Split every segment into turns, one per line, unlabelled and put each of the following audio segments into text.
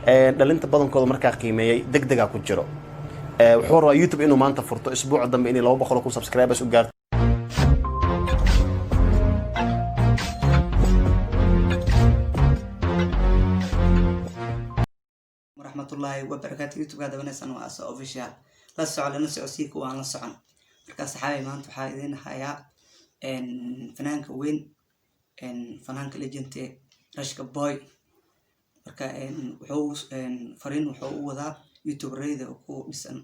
Dhalinta badankooda markaa qiimeeyey, deg degaa ku jiro. Wuxuu rabaa YouTube inuu maanta furto, isbuuca dambe inay 200,000 subscribers u gaarto.
Waraxmatullaahi wabarakaatu. YouTube-ka dabanaysan waa Asa Official. La soco, lana socodsiin kuwa aan la socon. Marka saxaabay, maanta waxaa idiin hayaa fanaanka weyn, fanaanka legend, Rashka Boy. Marka wuxuu fariin wuxuu u wadaa youtuberada ku dhisan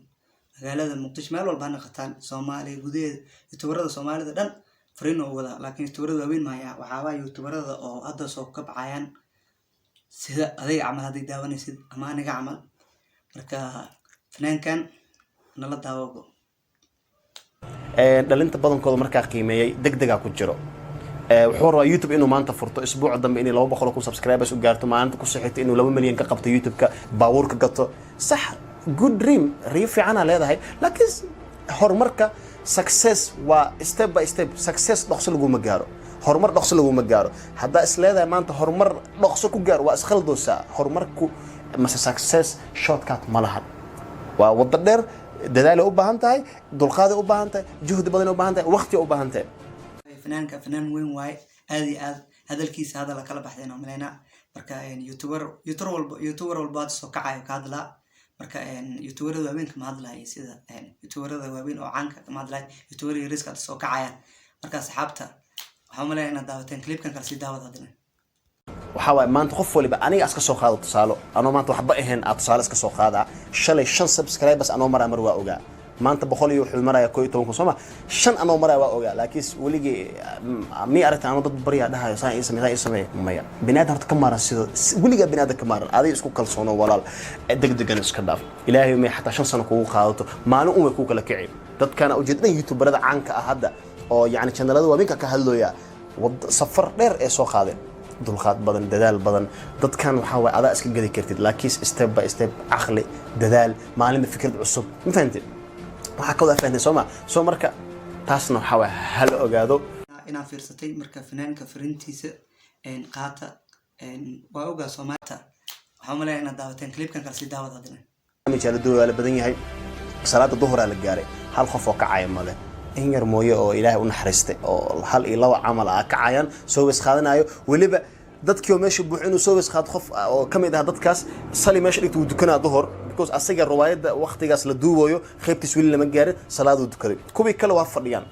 magaalada Muqdisho, meel walba ha naqataan, Soomaaliya gudaheeda, youtuberada Soomaalida dhan fariin u wadaa. Laakiin youtuberada waaweyn mahaya, waxaabaa youtuberada oo hadda soo kabcayaan, sida adiga camal hadday daawanaysid ama aniga camal. Marka fanaankan nala daawabo.
Dhalinta badankooda markaa qiimeeyey, deg degaa ku jiro. Wuxuu rabaa YouTube inuu maanta furto, isbuuca dambe inay 200,000 subscribers u gaarto, maalinta ku sixito inuu 2 milyan ka qabto YouTube-ka, baabuurka gato. Sax, good dream, riyo fiicanaa leedahay, laakiin horumarka, success waa step by step. Success dhaqso laguma gaaro, horumar dhaqso laguma gaaro. Haddaa is leedahay maanta horumar dhaqso ku gaaro, waa iskhaldoosaa. Horumarku mase success shortcut ma lahan, waa waddo dheer. Dadaalay u baahan tahay, dulqaaday u baahan tahay, juhdi badanay u baahan tahay, waqti u baahan tahay.
Fanaanka fanaan weyn waaye, aad iyo aad. Hadalkiisa hadala kala baxdeen oo malaynaa. Marka youtuber walba hadda soo kacayo ka hadlaa. Marka youtuberada waaweyn kama hadlayo, sida youtuberada waaweyn oo caanka kama hadlayo, youtuberada yariska hadda soo kacayaan. Marka asxaabta, waxaan umaleynaya inaad daawateen clipkan kale, sii daawad haddana.
Waxaa waaye, maanta qof waliba, aniga iska soo qaado tusaalo, anoo maanta waxba ahayn aad tusaale iska soo qaadaa. Shalay shan subscribers anoo maraa mar waa ogaa, maanta boqol iyo wuxuu marayaa 11,000, sooma? Shan anoo maraya waa ogaa, laakiin weligii mi aragta anoo dad baryaa dhahayo "saan ii samey, saan ii samey"? Maya. Biniaadan horta ka maaran sido weligaa biniaadan ka maaran. Adiga isku kalsoono, walaal, degdegan iska dhaaf. Ilaahay may xataa 5 sano kugu qaadato, maalin un way kuu kala kici. Dadkana ujeedadan youtuberada caanka ah hadda oo yacni channelada waaweynka ka hadlooya, wad safar dheer ee soo qaadeen, dulqaad badan, dadaal badan. Dadkan waxaa waay adaa iska gadi kartid, laakiin step by step, caqli, dadaal, maalinba fikrad cusub. Ma fahamtid? Waxaa ka wada fahamtay, soo ma? Soo marka taasna waxaa waay hala ogaado.
Inaan fiirsatay. Marka fanaanka fariintiisa qaata. Waa ogaa Soomaalita. Waxaan umaleeyaa inaad daawateen clipkan kale, sii daawad haddana.
Waa la badan yahay. Salaada duhuraa la gaaray, hal qof oo kacaya male, in yar mooye oo Ilaahay u naxariistay oo hal iyo laba camal ah kacayaan, soo weys qaadanayo. Weliba dadkii oo meesha buux inuu soo weys qaado, qof oo ka mid ah dadkaas sali meesha dhigta, wuu dukanaa duhur, because asaga riwaayadda waqtigaas la duubayo qaybtiis weli lama gaarin, salaaduu dukaday. Kuwii kale waa fadhiyaan,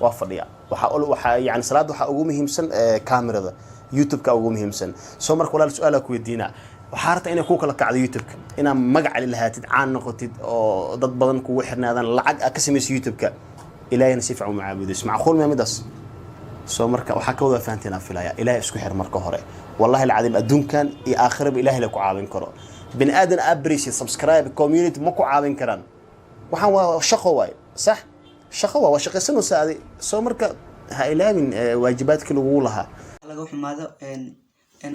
waa fadhiya. Waxaa yani salaadda waxaa ugu muhiimsan kamerada YouTube-ka ugu muhiimsan. Soo marka walaal, su-aalaa ku weydiinaa. Waxaa rabta inay kuu kala kacdo YouTube-ka, inaad magac lahaatid, caan noqotid oo dad badan kugu xirnaadaan, lacag aad ka samayso YouTube-ka, Ilaahayna si fiican u macaabudayso. Macquul miya midaas? Soo marka waxaa ka wada fahanteen aan filaya. Ilaahay isku xir marka hore. Wallahi alcadiim, adduunkan iyo aakhiraba Ilaahay la ku caawin karo. Bini aadan aad baraysid, subscribe, community ma ku caawin karaan. Waxaan waa shaqo waay, sax, shaqo waa shaqaysanaysaa adi. Soo marka ha ilaawin waajibaadkii lagugu lahaa.
Laga xumaado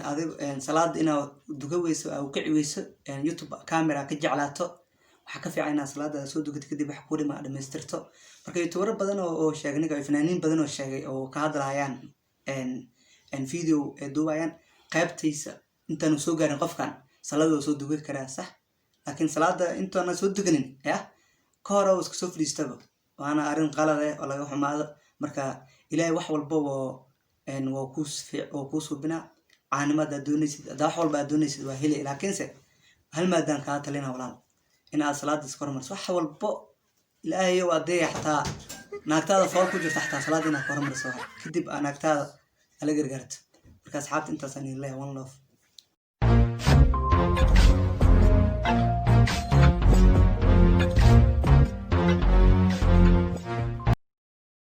adig salaada inaad duka weyso, aa kici weyso, YouTube camera ka jeclaato. Waxaa ka fiican inaad salaada soo dukato, kadib wax ku dhima aad dhamaystirto. Marka youtubero badan oo sheegay ninka, fanaaniin badan oo sheegay oo ka hadlayaan video ay duubayaan, qaybtaysa intaanu soo gaarin qofkan salaada waa soo dukan karaa, sax. Laakiin salaada intaana soo dukanin ya ka hore uu iska soo fadhiistaba, waana arrin qalad eh oo laga xumaado. Marka Ilaahay wax walba waa kuu suubinaa. Caanimo haddaad doonaysid, haddaa wax walba aad doonaysid, waa heli. Laakiinse hal maadaan kaa talina, walaal, in aad salaada iska hormariso. Wax walbo Ilaahayow adeeya, xataa naagtaada fool ku jirta, xataa salaada inaad ka hormariso, kadib aa naagtaada ala gargaarto. Marka asxaabta, intaasaan idin leeyahay. One love.